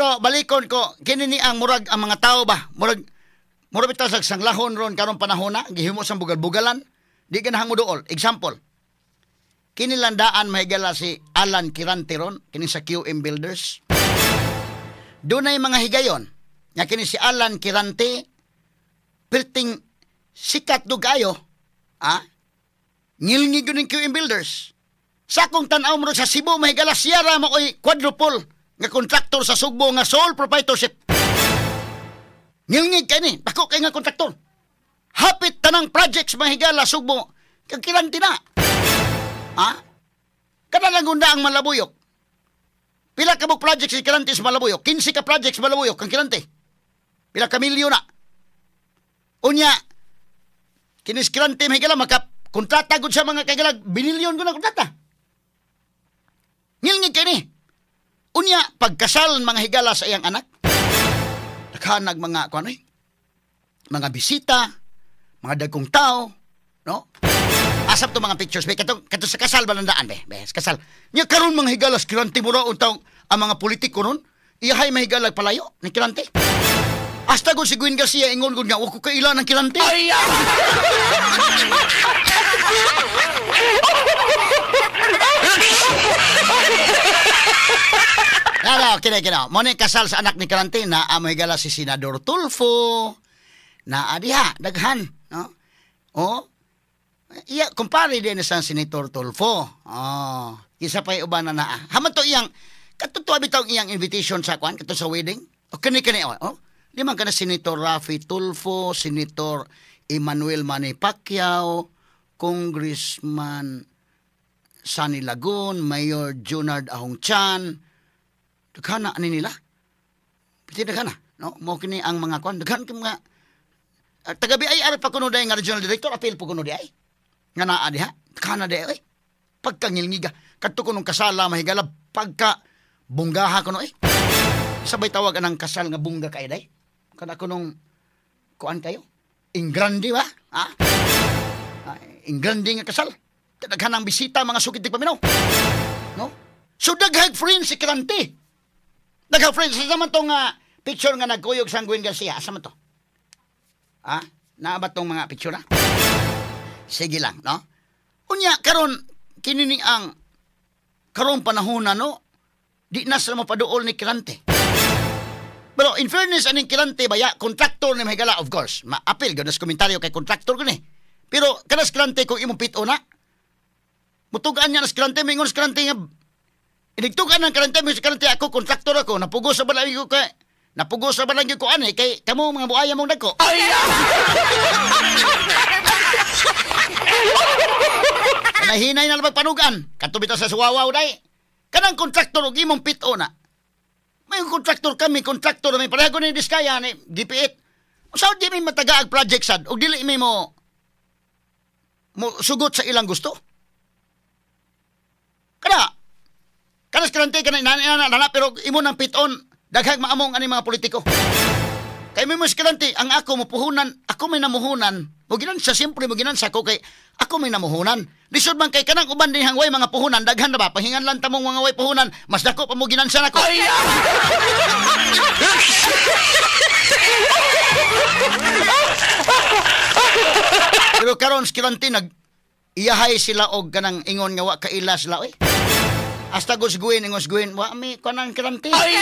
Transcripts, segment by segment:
Pero balikon ko kini ni ang murag ang mga tao ba, murag murag bitaw sa sanglahon ron karong panahon na gihimo sang bugal-bugalan, di ganahan mo duol. Example, kini landaan mahigala si Alan Quirante ron, kini sa QM Builders. Dunay mga higayon nga kini si Alan Quirante perting sikat do kayo, ah? Ngilngig yun ng QM Builders. Sa akong tan-aw mo sa Cebu mahigala siya ra mo oy quadruple nga kontraktor sa Sugbo nga sole proprietorship. Ngilngig kay ni, dako kay nga kontraktor. Hapit tanang projects mahigala Sugbo, kag Quirante na. Ha? Kada lang gunda ang Malabuyok. Pila ka mo projects si Quirante sa Malabuyok? 15 ka projects Malabuyok kang Quirante. Pila ka milyon na. Unya, kinis Quirante mahigala maka kontrata gud sa mga kagalag, binilyon gud na kontrata. Ngilngig kay ni. Unya, pagkasal mga higala sa iyang anak, naghanag mga kuan mga bisita, mga dagkong tao, no? Asap to mga pictures be kato kato sa kasal balandaan be, be kasal. Nya karon mga higalas Quirante mo ra untaw ang mga politiko ron, iyahay mahigalag palayo ni Quirante. Hasta gud si Gwen Garcia ingon gud nga wa ko kaila ng Quirante. Ay! Nala, kini kini. Mo ni kasal sa anak ni Quirante na mahigala si Senador Tulfo. Na adiha daghan, no? Oh. Iya, kumpare din sa Senator Tulfo. Oh, isa pa uban na naa. Haman to iyang katuto bitaw iyang invitation sa kwan kato sa wedding. O kini kini oh. Oh. Di man kana Senator Raffy Tulfo, Senator Emmanuel Manny Pacquiao, Congressman Sonny Lagun, Mayor Junard Ahong Chan. Daghan na ani nila. Piti daghan na, no? Mao kini ang mga kwan, daghan kay mga taga BIR pa kuno day nga regional director apil po kuno di ay. Nga naa diha, daghan na di ay. Pagkangilngiga, kadto kunong kasala mahigala pagka bunggaha kuno ay. Sabay tawag anang kasal nga bungga kay day. Kana kunong kuan kayo? Ingrande ba? Ha? Ingrande nga kasal. Daghan ang bisita mga sukit di paminaw. No? So daghang friends si Quirante. Daghang friends sa man tong picture nga nagkuyog sa Gwen Garcia. Asa man to? Ha? Naa ba tong mga picture na? Sige lang, no? Unya karon kini ni ang karon panahon na, no? Di na sila mapaduol ni Quirante. Pero in fairness aning Quirante baya kontraktor ni mahigala, of course. Ma-appeal gyud sa komentaryo kay kontraktor gud ni. Pero kanas Quirante kung imong pito na mutugaan niya nas Quirante, mingon sa Quirante nga inigtugan ng Quirante, mingon sa Quirante ako kontraktor ako, napugo sa balay ko kay napugo sa balay ko ani kay kamo mga buaya mong dagko. Ay! Nahinay na lang panugan. Kadto bitaw sa suwawaw day. Kanang kontraktor og imong pito na. May kontraktor kami, kontraktor may pareho ni Diskaya ni DP8. Sa di may matagaag project sad og dili may mo mo sugot sa ilang gusto. Kana kanas Quirante kana inana pero imo nang piton daghang maamong ani mga politiko. Kay mo Quirante ang ako mopuhunan, ako may namuhunan. Mo ginansa siyempre mo ginansa ko kay ako may namuhunan. Lisod man kay kanang uban din hangway mga puhunan daghan na ba pahingan lang tamong mga way puhunan mas dako pa mo ginansa nako. Ay! Pero karon si Quirante nag iyahay sila og kanang ingon nga wa kaila sila oy. Hasta gusguin ingon sguin wa mi kanang Quirante. Ay!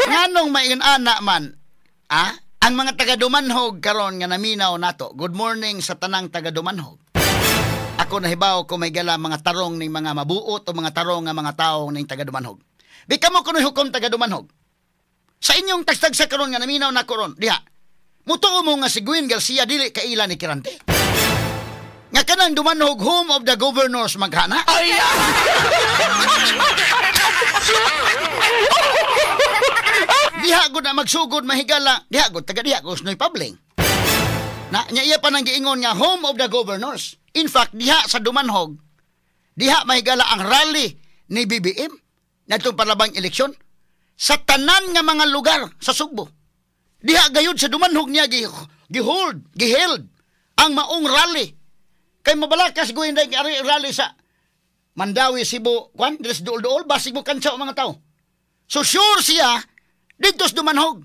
Nganong maingon ana man? Ah, ang mga taga Dumanhog karon nga naminaw nato. Good morning sa tanang taga Dumanhog. Ako nahibaw ko may gala mga tarong ning mga mabuot o mga tarong nga mga tawo ning taga Dumanhog. Bika mo kunoy hukom taga Dumanhog. Sa inyong tagtagsa karon nga naminaw nako ron diha. Mutuo mo nga si Gwen Garcia dili kaila ni Quirante. Nga kanang Dumanhog home of the governors maghana. Ay! Diha gud na magsugod mahigala, diha gud taga diha gud Noy Pabling. Na nya iya pa nang giingon nga home of the governors. In fact, diha sa Dumanhog, diha mahigala ang rally ni BBM nadtong palabang eleksyon sa tanan nga mga lugar sa Sugbo. Diha gayud sa Dumanhog niya gi-hold, gi-held ang maong rally. Kay mabalakas guin rally sa Mandawi, Cebu, kwan, diri sa duol-duol, basig mo kantsaw ang mga tao. So sure siya, dito sa Dumanhog.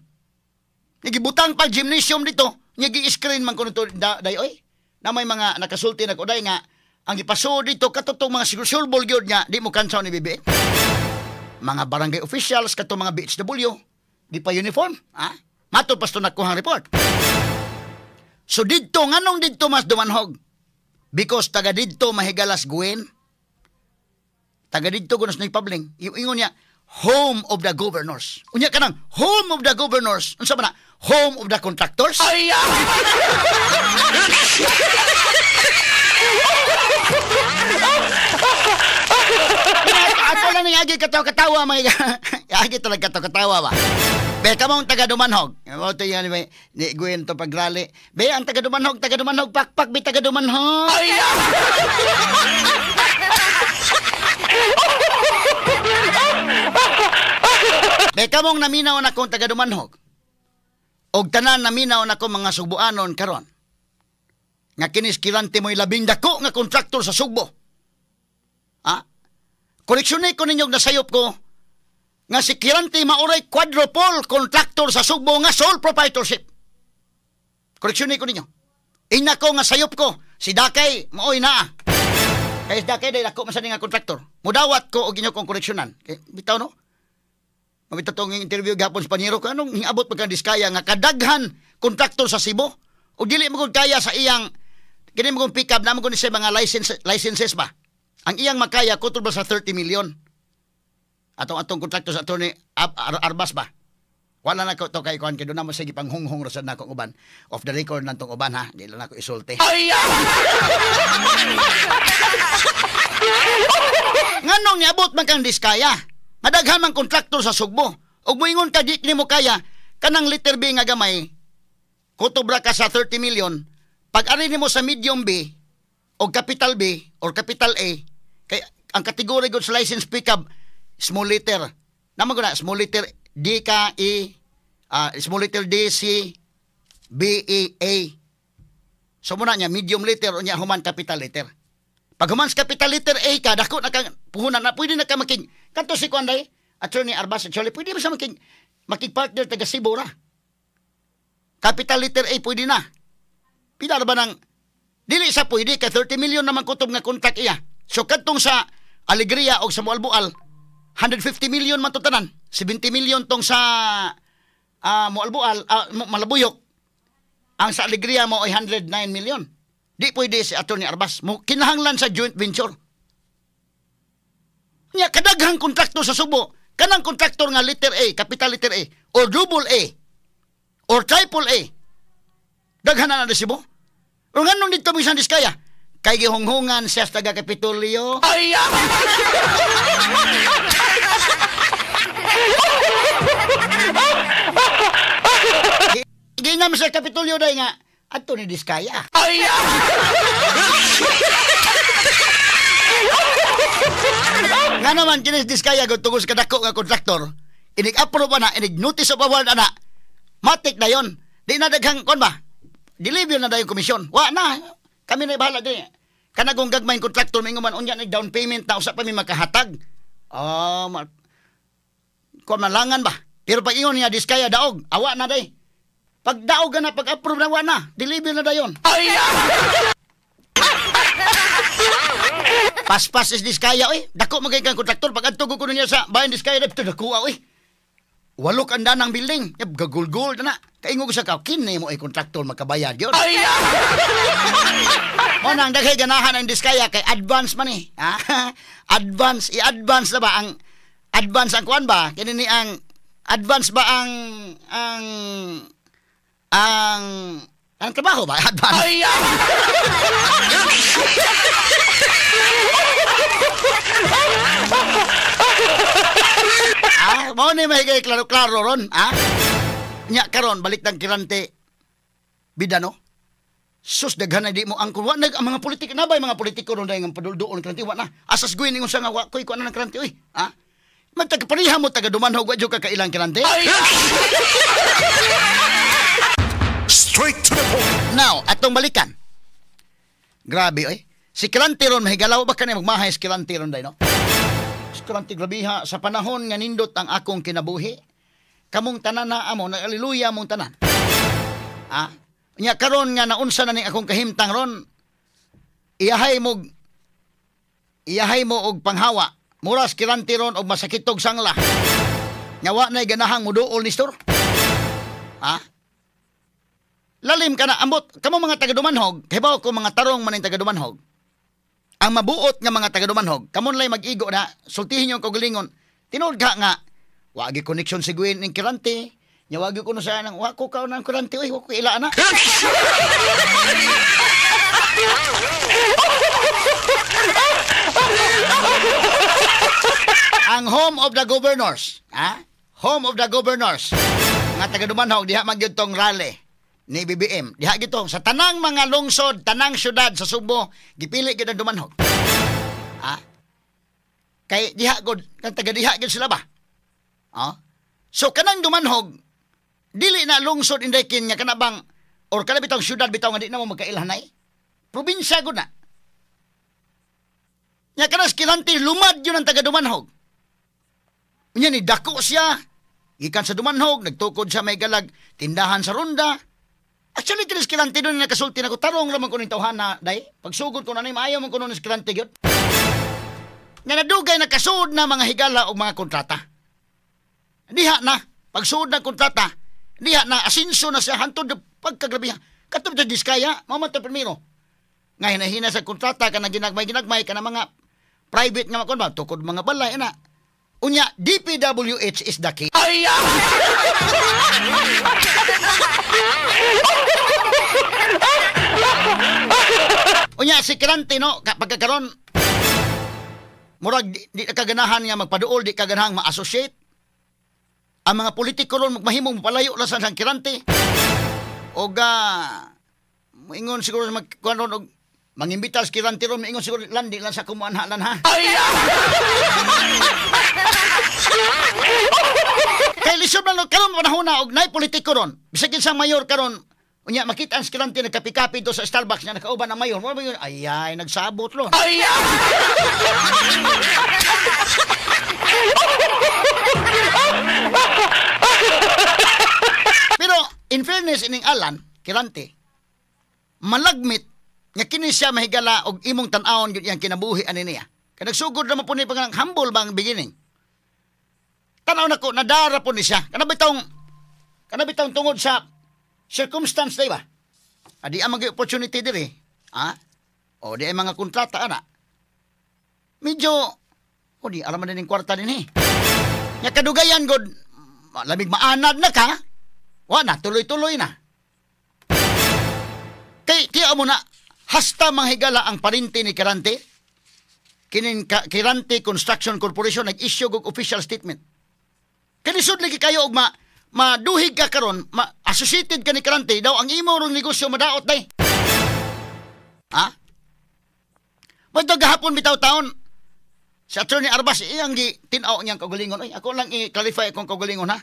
Nagibutang pa gymnasium dito, nagi-screen man kuno to day oy. Na may mga nakasulti na ko day nga ang gipasuod dito katutong mga surbol gyud nga di mo kantsaw ni BBM. Mga barangay officials katong mga BHW, di pa uniform, ha? Matod pa sa nakuhang report. So didto nganong didto mas Dumanhog? Because taga didto mahigalas Gwen. Taga didto kuno sa Pabling. Ingon niya, home of the governors. Unya kanang home of the governors. Unsa man na? Home of the contractors? Ay! Ato lang ning agi katawa-katawa mga agi talaga katawa-katawa ba. Be kamong taga Dumanhog. Mo to yan ni Gwen to pagrally. Be ang taga Dumanhog, pakpak be taga Dumanhog. Ay! Be kamong naminaw na akong taga Dumanhog. Og tanan naminaw na akong mga Sugboanon karon. Nga kinis Quirante mo'y labing dako nga kontraktor sa Sugbo. Ha? Koreksyon ko ninyo nasayop ko nga si Quirante maoray quadruple contractor sa Sugbo nga sole proprietorship. Koreksyon ko ninyo. Ina ko nga sayop ko si Dakay maoy naa. Kay si Dakay dahil ako masan nga kontraktor. Mudawat ko og inyo kong koreksyonan. Kay bitaw no? Mabitaw tong interview gapon sa Paniro ko anong hiabot pagka Diskaya nga kadaghan kontraktor sa Cebu o dili mo kaya sa iyang kini mo pick up na mo kuno sa mga licenses ba. Ang iyang makaya kutob ba sa 30 million. Atong kontraktor sa attorney Arbas ba. Wala na ko to kay kuan kay doon na mo sige panghunghong ra sad nako uban. Off the record lang tong uban ha. Di lang nako isulti. Ay! Nganong niabot man kang Diskaya? Madaghan man kontraktor sa Sugbo. Ug moingon ka di nimo kaya kanang letter B nga gamay kutob ra ka sa 30 million. Pag ari nimo sa medium B o capital B or capital A kay ang kategory goods license pickup small letter. Naman ko na small letter D K E small letter D C B E A. So muna niya medium letter o niya human capital letter. Pag human sa capital letter A ka dako na kang puhunan na pwede na ka making kanto si Kuanday Attorney Arbas actually pwede ba sa making partner taga Cebu ra. Capital letter A pwede na. Pila ra ba nang dili sa pwede kay 30 million naman kutob nga kontak iya. So kadtong sa Alegria og sa Moalboal 150 million man to tanan. 70 million tong sa Moalboal, Malabuyok. Ang sa Alegria mo ay 109 million. Di pwede si Attorney Arbas mo kinahanglan sa joint venture. Nya kadaghang kontraktor sa Subo, kanang kontraktor nga letter A, capital letter A or double A or triple A. Daghan na na Cebu. O nganong dito mo isang Diskaya? Kay gihunghungan siya sa taga Kapitolyo. Ay! Ginam sa Kapitolyo dahil nga, adto ni Diskaya. Ay! Nga naman, kinis Diskaya kung tungkol sa kadako nga kontraktor, inig-approve na, inig-notice of award na, matik na yon. Di na daghang, kon ba? Deliver na dayon komisyon. Wa na. Kami na bahala diri. Kanagong gagmay kontraktor may nguman unya ni down payment na usa pa mi makahatag. Ah, kuan malangan ba? Pero pag ingon niya Diskaya daog, awa na day. Pag daog na pag approve na wa na, deliver na dayon. Ay! Paspas is Diskaya oy. Dako man kay kang kontraktor pag adto ko niya sa bayan Diskaya dapto dako oy. Walo ka ang building. Yab, gagulgul na na. Kaingog sa ka, kini mo ay kontraktor magkabayad yun. Ay! O nang daghay ganahan ang Diskaya kay advance man eh. Ha? Advance, i-advance na ba ang advance ang kuan ba? Kini ni ang advance ba ang trabaho ba? Advance. Ay! Ah, mao ni mahigay klaro-klaro ron, ah? Nya karon balik tang Quirante bida no. Sus daghan na di mo angkon wa nag ang mga politika na bay mga politiko ron dahil ang padulduon Quirante wa na. Asas guin ingon sa nga wa koy kuan na ng Quirante oy, ah? Magtagpareha mo taga Dumanhog wa jud ka kailang Quirante. Straight to the point. Now, atong balikan. Grabe oy. Si Quirante ron mahigalaw ba kani magmahay si Quirante ron day, no? Si Quirante, grabiha sa panahon nga nindot ang akong kinabuhi. Kamong tanan na amo, nag-aleluya mong tanan. Ah? Nya karon nga naunsa na ning akong kahimtang ron, iyahay mo og panghawa. Muras Quirante ron og masakitog sangla. Nga wa na'y ganahang muduol ni Stor. Ha? Lalim ka na, ambot, kamo mga taga-Dumanhog, kahibaw ko mga tarong man ang taga-Dumanhog. Ang mabuot nga mga taga-Dumanhog, kamo nalay mag-igo na, sultihin niyo ang kaugalingon. Tinuod ka nga, wagi connection si Gwen ning Quirante, nya wagi ko no sa nang wa ko ka ng Quirante, oy, wa ko ila na. Ang home of the governors, ha? Home of the governors. Nga taga Dumanhog diha man gyud tong rally ni BBM. Diha gyud tong sa tanang mga lungsod, tanang syudad sa Subo, gipili gyud ang Dumanhog. Ha? Kay diha gud, kan taga diha gyud sila ba? Ha? So kanang Dumanhog dili na lungsod indekin nga kana bang or kana bitong syudad bitaw nga di na mo magkailhanay. Probinsya gud na. Nya kana si Quirante lumad yun ang taga Dumanhog. Unya ni dako siya gikan sa Dumanhog, nagtukod siya may galag tindahan sa Ronda. Actually kini si Quirante doon nakasulti nako, tarong ra man ko ning tawhana day. Pagsugod ko na ni maayo man ko ni si Quirante gyud. Nga nadugay nakasuod na mga higala og mga kontrata. Diha na pagsuod ng kontrata, diha na asinso na siya hantod pagkagrabiha. Katong sa Diskaya, mao man to primero. Nga hinahina sa kontrata kana ginagmay-ginagmay kana mga private nga makon ba tukod mga balay ana. Unya DPWH is the key. Ay! Unya si Quirante no pagkakaron murag di kaganahan nga magpaduol, di kaganahan ma-associate. Ang mga politiko ron magmahimong palayo lang sa Quirante. Og moingon siguro magkuan ron og mangimbita sa Quirante ron, moingon siguro landi lang sa kumuanha lan ha. Ay! Kay lisod man karon panahon na og naay politiko ron. Bisag kinsang mayor karon, unya makita ang Quirante nagkapi-kapi do sa Starbucks nga nakauban ang mayor. Mo ba yun? Ay ay nagsabot ron. Ay! Pero in fairness ining Alan Quirante, malagmit nga kini siya mahigala og imong tan-awon gyud iyang kinabuhi ani niya. Kay nagsugod ra man po ni pag humble bang beginning. Tan-aw nako nadara po ni siya. Kana bitong tungod sa circumstance day ba? Adi ang mga opportunity diri, ha? O di ay mga kontrata ana. Medyo o di alam man din kwarta dinhi. Nya kadugayan gud lamig maanad na ka. Wa na tuloy-tuloy na. Kay tiya mo na hasta manghigala ang parinti ni Quirante. Kinin Quirante Construction Corporation nag-issue og official statement. Kalisod lagi kayo og maduhig ka karon, ma-associated ka ni Quirante daw ang imo rong negosyo madaot day. Ha? Madto gahapon bitaw taon si Attorney Arbas iyang gi tin-aw niyang kaugalingon. Oy, ako lang i-clarify akong kaugalingon ha.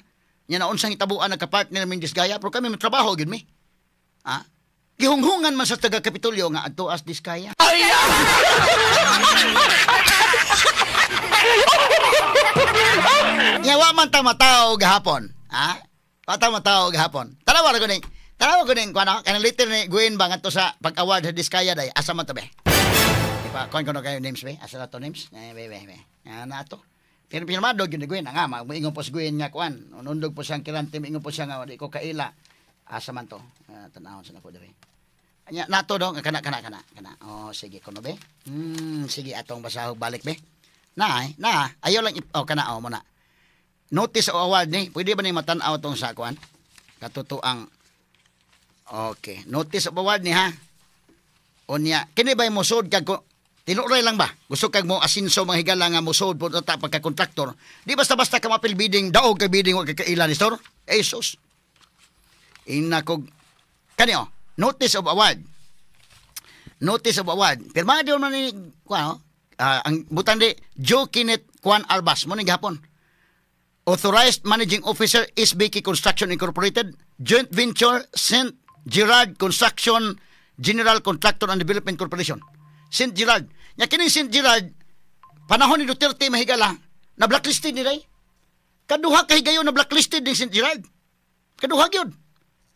Nya naunsang hitabuan nagka-partner min Discaya pero kami matrabaho gyud mi. Ha? Gihunghungan man sa taga Kapitolyo nga adto as Discaya. Ay! Nya wa man ta mataw gahapon, ha? Wa ta mataw gahapon. Tanawa ra ko ning kuno kanang liter ni Gwen ba ngadto sa pag-award sa Discaya day. Asa man to be? Ipa kuan ko na kayo names be. Asa na to names? Eh be be be. Na to. Pero pirmado gyud ni Gwen nga moingon po si Gwen nga kuan. Unundog po siyang Quirante, moingon po siya nga di ko kaila. Asa man to? Tanawon sa nako diri. Anya nato do kana kana kana kana. Oh sige kuno be. Sige atong basahog balik be. Na na ayo lang oh kana oh mo na. Notice o award ni. Pwede ba ni matan-aw tong sa kuan? Katotoang. Okay, notice of award ni ha. Unya kini bay mosud kag tinuray lang ba? Gusto kag mo asinso mga higala nga mosud po ta pagka kontraktor. Di basta-basta ka mapil bidding, daog kay bidding wa kay kaila ni sir. Jesus. Inakog kani oh, notice of award. Notice of award. Pirmado man ni kuan oh, ang butan di Joe Kenneth Juan Arbas mo ni gahapon. Authorized Managing Officer SBK Construction Incorporated, Joint Venture St. Gerard Construction General Contractor and Development Corporation. St. Gerard. Nya kining St. Gerard, panahon ni Duterte, mahigala, na blacklisted ni day. Kaduha ka higayon na blacklisted ni St. Gerard. Kaduha gyud.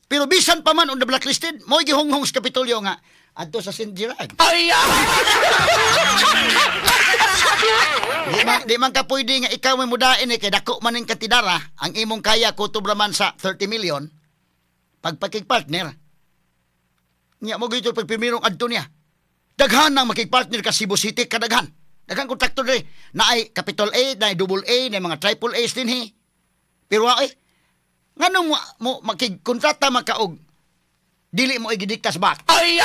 Pero bisan pa man on the blacklisted, mo'y gihunghong sa Kapitolyo nga adto sa St. Gerard. Ay! Di man ka pwede nga ikaw may mudain eh, kay dako man ning katidara, ang imong kaya kutob raman sa 30 million, pagpakig-partner. Nya mo gito pagpirmirong adto niya. Daghan nang makig-partner ka Cebu City, kadaghan. Daghan kontraktor diri. Naay Capital A, naay Double A, naay mga Triple A's din he. Pero ay, nganong mo makigkontrata makaog dili mo igidiktas back. Ay!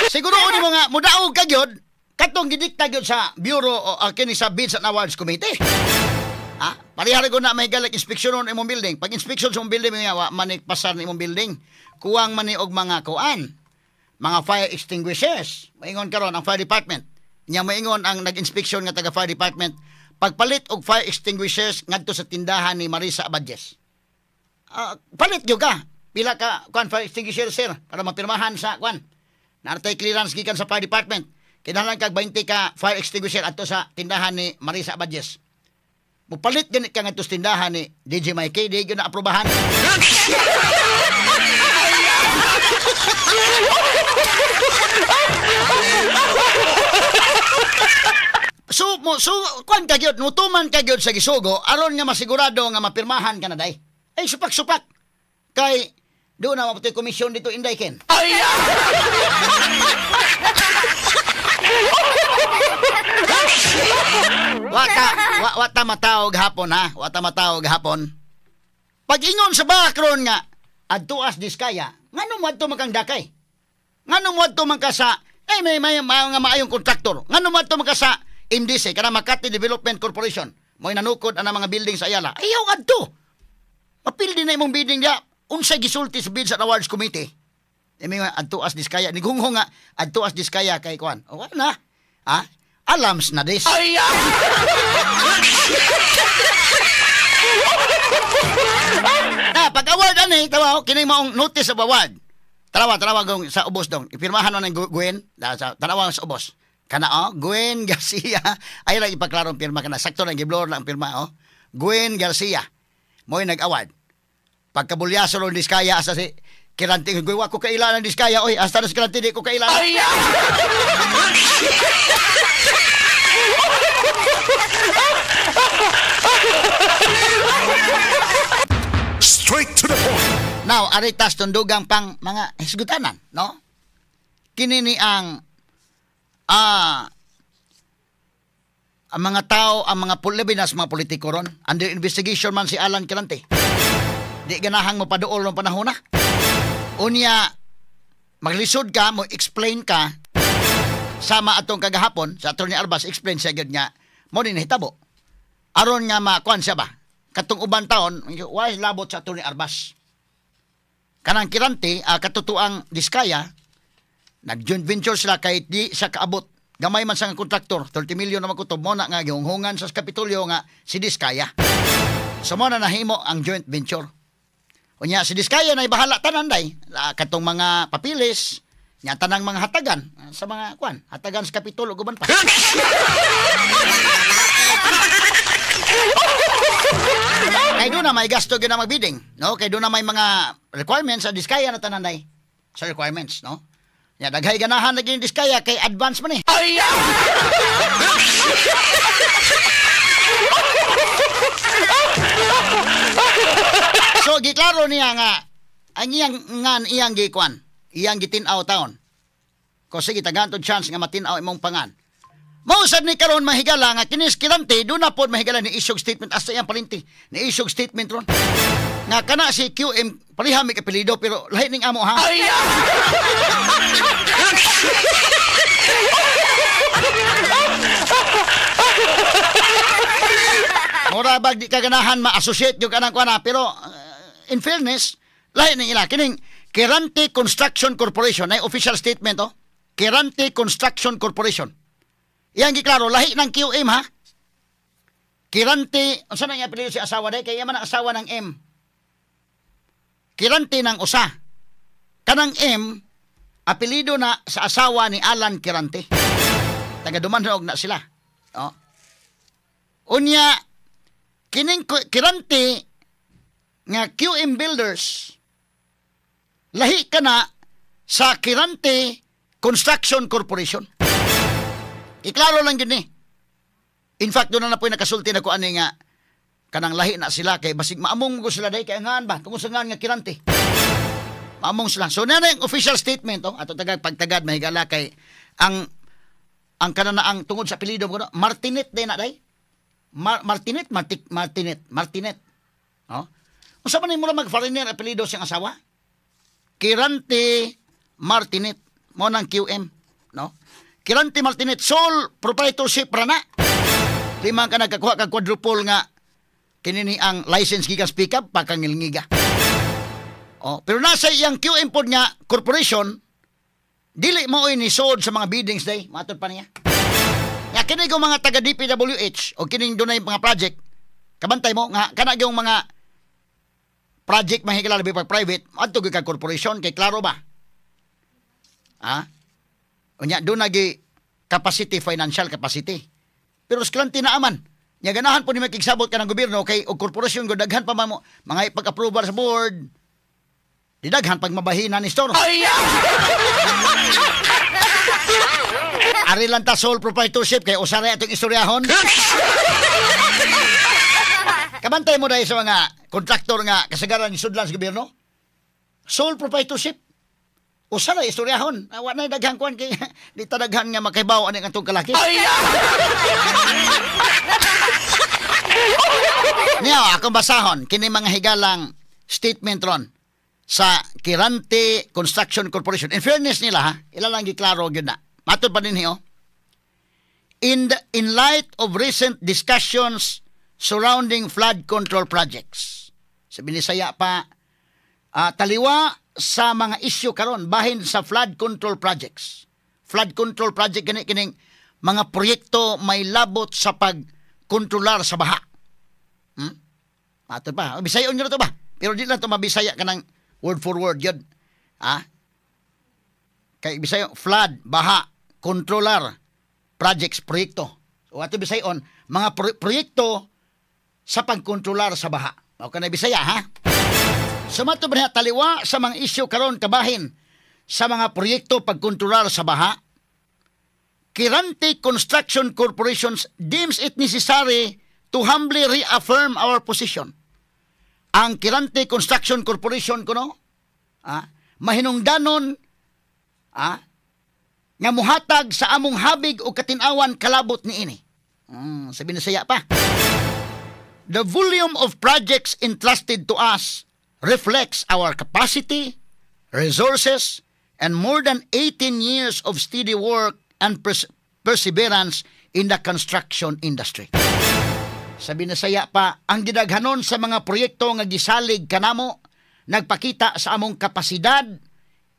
Siguro ni mo nga mudaog ka gyud katong gidikta gyud sa Bureau o kini sa Bids and Awards Committee. Ha? Parehara ko na may galag inspeksyon on imong building. Pag inspection sa imong building nga wa man pasar ni imong building. Kuwang man ni og mga kuan, mga fire extinguishers. Maingon karon ang fire department. Nya maingon ang nag-inspection nga taga fire department, pagpalit og fire extinguishers ngadto sa tindahan ni Marisa Abadjes. Palit gyud ka. Pila ka kuan fire extinguisher, sir, para mapirmahan sa kuan. Naartay clearance gikan sa fire department. Kinahanglan kag 20 ka fire extinguisher adto sa tindahan ni Marisa Abadjes. Mupalit ganit ka ngadto sa tindahan ni DJ Mikey, di gyud na aprobahan. So, mo, so kuan ka gyud, mutuman ka gyud sa gisugo aron nga masigurado nga mapirmahan ka na day. Ay supak-supak. Kay doon na maputoy komisyon dito Inday Ken. Ay! Wata matawag hapon ha. Wata matawag hapon. Pag-ingon sa background nga adto as Diskaya, ngano mo adto man kang dakay? Ngano mo adto man ka sa eh may mga maayong kontraktor? Ngano mo adto man ka sa MDC kana Makati Development Corporation? Mo'y nanukod ang mga building sa Ayala. Ayaw adto. Mapildi na imong building dia. Unsay gisulti sa Bids and Awards Committee? Imi nga adto as Diskaya nighunghong nga adto as Diskaya kay kuan. O wala na. Ha? Alams na dis. Ay! Na pag-award ani tawa kini maong notice of award. Tanawa gong sa ubos dong. Ipirmahan na ng Gwen, sa tanawa sa ubos. Kana oh, Gwen Garcia. Ay lang ipaklarong pirma kana. Sakto lang giblur lang ang pirma oh. Gwen Garcia. Mo'y nag-award. Pagkabulyaso ron Diskaya asa si Kirante, Gwen, wa ko kailangan Diskaya oy, hasta na si Kirante di ko kailangan. Ay! Straight to the point. Now, aritas tundugang pang mga hisgutanan, no? Kini ni ang ang mga tao, ang mga labi na sa mga politiko ron. Under investigation man si Alan Quirante. Di ganahang mapaduol ng panahon na. Unya, maglisod ka, mo explain ka sama atong kagahapon sa Attorney Arbas, explain siya gyud nga mo ni nahitabo. Aron nga makuan siya ba? Katong uban taon, why labot sa Attorney Arbas? Kanang Quirante, katutuang Diskaya, nag-joint venture sila kahit di siya kaabot. Gamay man sa kontraktor, 30 million na magkutob mo na nga gihunghungan sa Kapitolyo nga si Diskaya. So mo na nahimo ang joint venture. Unya si Diskaya na ibahala tanan day, katong mga papilis, nya tanang mga hatagan sa mga kuan, hatagan sa Kapitolyo guban pa. Kay doon na may gasto gyud na magbidding, no? Kay doon na may mga requirements sa Diskaya na tanan day. Sa requirements, no? Ya daghay ganahan na gyud Diskaya kay advance man eh. Ay! So giklaro niya nga ang iyang ngan iyang gikuan, iyang gitin-aw taon. Ko sige tagaan tong chance nga matin-aw imong pangan. Mausad ni karon mahigala nga kinis Quirante do na pod mahigala ni isyog statement hasta iyang palinti. Ni isyog statement ron. Nga kana si QM pareha mi kapelido pero lahi ning amo ha. Ay! Mura bag di ka ganahan ma-associate yung kanang kuana pero in fairness lahi ning ila kining Quirante Construction Corporation ay official statement oh. Quirante Construction Corporation. Iyang giklaro lahi ng QM ha. Quirante, unsa na iya apelyido si asawa day kay iya man ang asawa ng M. Quirante ng usa. Kanang M, apelido na sa asawa ni Alan Quirante. Taga Dumanjug na sila. Oh. Unya, kining Quirante nga QM Builders, lahi ka na sa Quirante Construction Corporation. Iklaro lang yun eh. In fact, doon na na po nakasulti na ko ani nga kanang lahi na sila kay basig maamong ko sila dahil kay ngan ba tungod sa ngan nga Quirante. Maamong sila. So na yung official statement, oh, ato tagag pagtagad, mahigala, kay ang kanana ang tungod sa apelyido mo Martinet day na day. Martinet, Martinet, Martinet. Oh. Unsa man mo mag foreigner apelyido siyang asawa? Quirante Martinet mo nang QM, no? Quirante Martinet, sole proprietorship ra na. Lima ka nagkakuha kag quadruple nga kinini ang license gikan PCAB pakangilngiga. Oh, pero nasa iyang QM pod nga corporation, dili mo ni sold sa mga biddings day, matod pa niya. Nga kini ko mga taga DPWH o kining dunay mga project, kabantay mo nga kana gyung mga project mahigala labi pag private, adto gyud kag corporation kay klaro ba? Ha? Unya doon nagi capacity, financial capacity. Pero sa naaman, nya ganahan po ni makigsabot ka ng gobyerno kay og korporasyon gud daghan pa man mo mga ipag-approval sa board. Di daghan pag mabahina ni store. Ari lang ta sole proprietorship kay usa ra atong istoryahon. Kabantay mo dahil sa mga kontraktor nga kasagaran ni sudlan sa gobyerno. Sole proprietorship. Usa ra istoryahon. Wa na daghan kuan kay di ta daghan nga makaibaw ani atong kalaki. Niya akong basahon kini mga higalang statement ron sa Quirante Construction Corporation. In fairness nila ha, ila lang giklaro gyud na. Matod pa dinhi oh. In light of recent discussions surrounding flood control projects. Sa Binisaya pa, taliwa sa mga isyu karon bahin sa flood control projects. Flood control project kini kining mga proyekto may labot sa pagkontrolar sa baha. Matod pa. Bisayon nyo na to ba? Pero di lang to mabisaya ka ng word for word yun. Ha? Kay Bisayo, flood, baha, controller, projects, proyekto. So ato Bisayon, mga proyekto sa pagkontrolar sa baha. Okay na Bisaya, ha? Sumato ba taliwa sa mga isyu karon kabahin sa mga proyekto pagkontrolar sa baha, Quirante Construction Corporations deems it necessary to humbly reaffirm our position. Ang Quirante Construction Corporation kuno, mahinungdanon nga muhatag sa among habig o katinawan kalabot niini. Sa Binisaya pa. The volume of projects entrusted to us reflects our capacity, resources, and more than 18 years of steady work and perseverance in the construction industry. Sa Binisaya pa, ang gidaghanon sa mga proyekto nga gisalig kanamo nagpakita sa among kapasidad,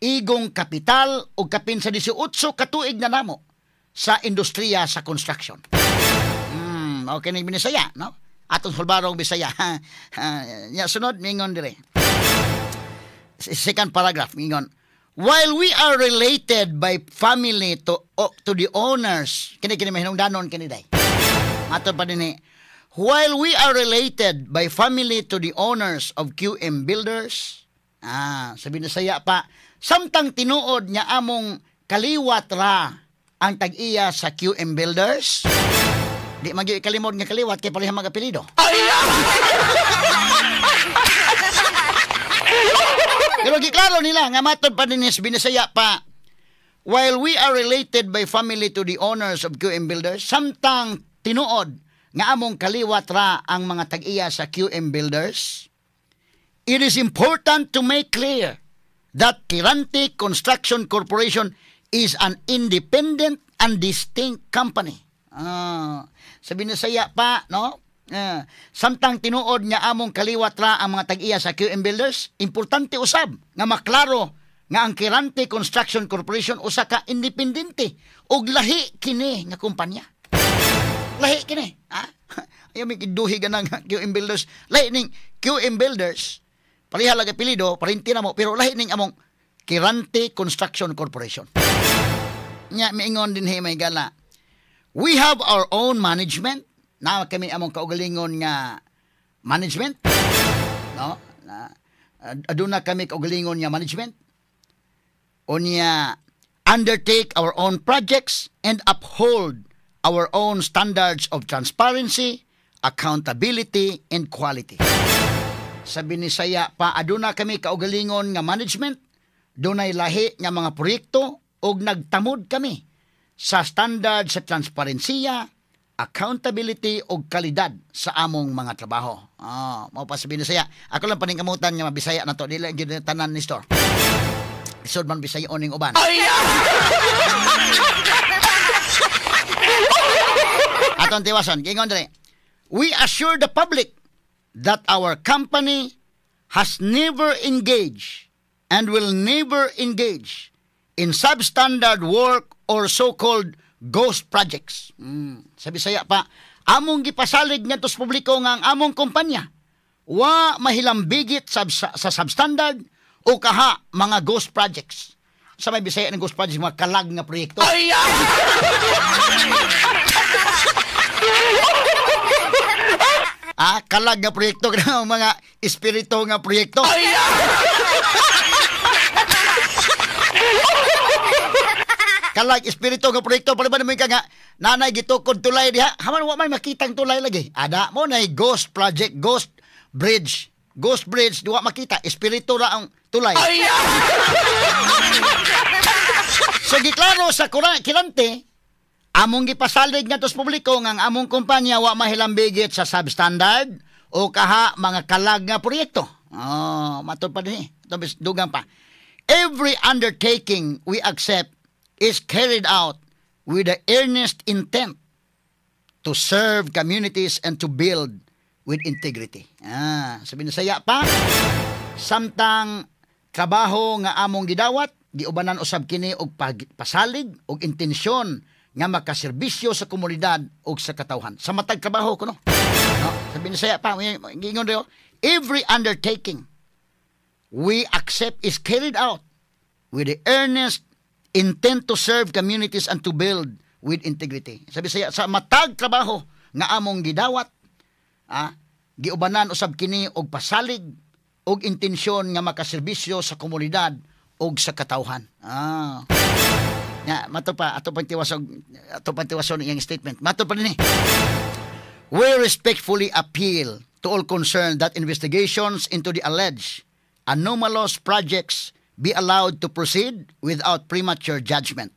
igong kapital o kapin sa 18 katuig na namo sa industriya sa construction. Okay na Binisaya, no? Atong sulbarong Bisaya. Ya sunod mingon dire. Second paragraph mingon. While we are related by family to the owners, kini kini mahinungdanon kini day. Ato pa dinhi. While we are related by family to the owners of QM Builders, sabi na saya pa, samtang tinuod niya among kaliwat ra ang tag-iya sa QM Builders, di magyud kalimod nga kaliwat kay pareha mga apelyido. Pero giklaro nila nga matod pa din sa Binisaya pa, while we are related by family to the owners of QM Builders, samtang tinuod nga among kaliwat ra ang mga tag-iya sa QM Builders, it is important to make clear that Quirante Construction Corporation is an independent and distinct company. Sa Binisaya pa, no? Samtang tinuod nga among kaliwat ra ang mga tag-iya sa QM Builders, importante usab nga maklaro nga ang Quirante Construction Corporation usa ka independente ug lahi kini nga kumpanya. Lahi kini, ha? Ayaw may kiduhi ganang QM Builders. Lahi ning QM Builders Pareha lang apelyido, parente na mo, pero lahi ning among Quirante Construction Corporation. Nya miingon din mga higala, we have our own management. Na kami among kaugalingon nga management. No? Na, aduna kami kaugalingon nga management. Unya, undertake our own projects and uphold our own standards of transparency, accountability, and quality. Sa Binisaya pa, aduna kami kaugalingon nga management, dunay lahi nga mga proyekto ug nagtamod kami sa standard sa transparensiya, accountability ug kalidad sa among mga trabaho. Ah, mao pa sa Binisaya. Ako lang paningkamutan nga mabisaya na to, dili gyud tanan ni store. Isod man Bisaya ning uban. Aton tiwason, gingon diri. We assure the public that our company has never engaged and will never engage in substandard work or so-called ghost projects. Sa Bisaya pa, among gipasalig ngadto sa publiko nga ang among kumpanya wa mahilambigit sa substandard o kaha mga ghost projects. Sa may Bisaya ng ghost projects, mga kalag nga proyekto. Ah, kalag nga proyekto, mga espiritu nga proyekto. Kalag espiritu nga proyekto, pala ba naman ka nga nanay gitukod tulay diha, haman wa man makitang tulay lagi. Ada mo nay ghost project, ghost bridge. Ghost bridge, di wa makita, espiritu ra ang tulay. So giklaro sa Quirante, among gipasalig ngadto sa publiko nga ang among kumpanya wa mahilambigit sa substandard o kaha mga kalag nga proyekto. Oh, matud pa dinhi. Dugang pa. Every undertaking we accept is carried out with the earnest intent to serve communities and to build with integrity. Ah, sabi na saya pa, samtang trabaho nga among gidawat, giubanan usab kini og pasalig og intensyon nga makaserbisyo sa komunidad og sa katawhan. Sa matag trabaho kuno. No, sabi na saya pa, giingon dayo, every undertaking we accept is carried out with the earnest intent to serve communities and to build with integrity. Sabi saya, sa matag trabaho nga among gidawat, giubanan usab kini og pasalig og intensyon nga makaserbisyo sa komunidad og sa katawhan. Ah. Ya, mato pa ato pang tiwason iyang statement. Mato pa dinhi. We respectfully appeal to all concerned that investigations into the alleged anomalous projects be allowed to proceed without premature judgment.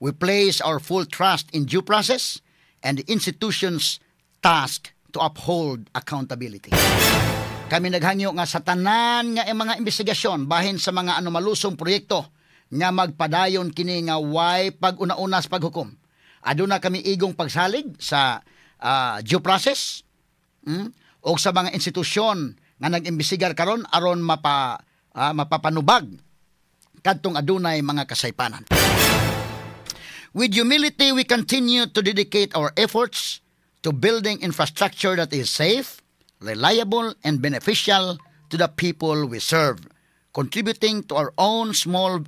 We place our full trust in due process and the institution's task to uphold accountability. Kami naghangyo nga sa tanan nga mga investigasyon bahin sa mga anomalusong proyekto nga magpadayon kini nga way pag-una-una sa paghukom. Aduna kami igong pagsalig sa due process o sa mga institusyon nga nag-imbestigar karon aron mapapanubag kadtong adunay mga kasaypanan. With humility, we continue to dedicate our efforts to building infrastructure that is safe, reliable, and beneficial to the people we serve, contributing to our own small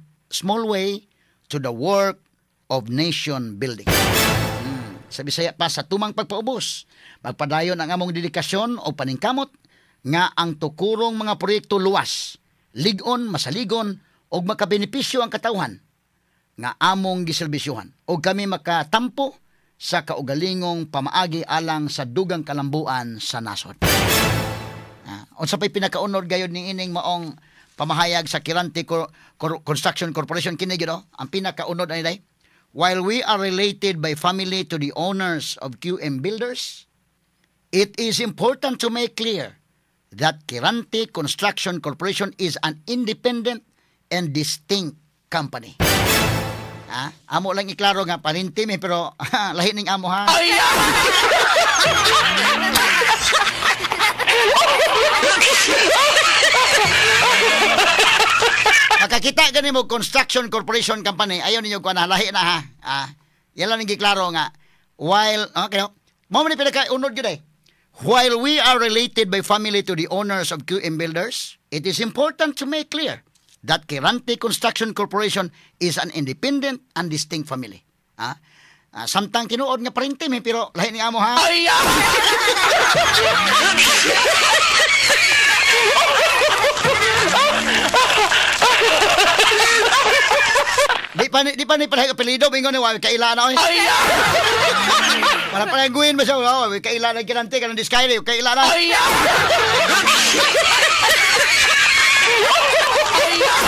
way to the work of nation building. Sa Bisaya pa, sa tumang pagpaubos, magpadayon ang among dedikasyon o paningkamot nga ang tukurong mga proyekto luwas, lig-on, masaligon, og makabenepisyo ang katawhan nga among giserbisyuhan og kami makatampo sa kaugalingong pamaagi alang sa dugang kalambuan sa nasod. Unsa pay pinakaunod gayud ni ining maong pamahayag sa Quirante Construction Corporation kini gyud, ang pinakaunod ani day, while we are related by family to the owners of QM Builders, it is important to make clear that Quirante Construction Corporation is an independent and distinct company. Ha? Amo lang iklaro nga parinti mi pero lahi ning amo ha. Makakita gani mo Construction Corporation Company, ayaw ninyo kuan lahi na ha. Ah, yan lang giklaro nga while okay, mo man pinaka unod gyud eh. While we are related by family to the owners of QM Builders, it is important to make clear that Quirante Construction Corporation is an independent and distinct family. Ah, ah, samtang tinuod nga parente mi, pero lahi ni amo, ha. Ay! Ah! Di pa ni pareha apelyido, mingon ni wa kaila na oy. Ay! Ah! Para palangguin ba siya, oh, kaila na Quirante kanang Discayre, kaila na. Ay! Ah! Ay! Ah!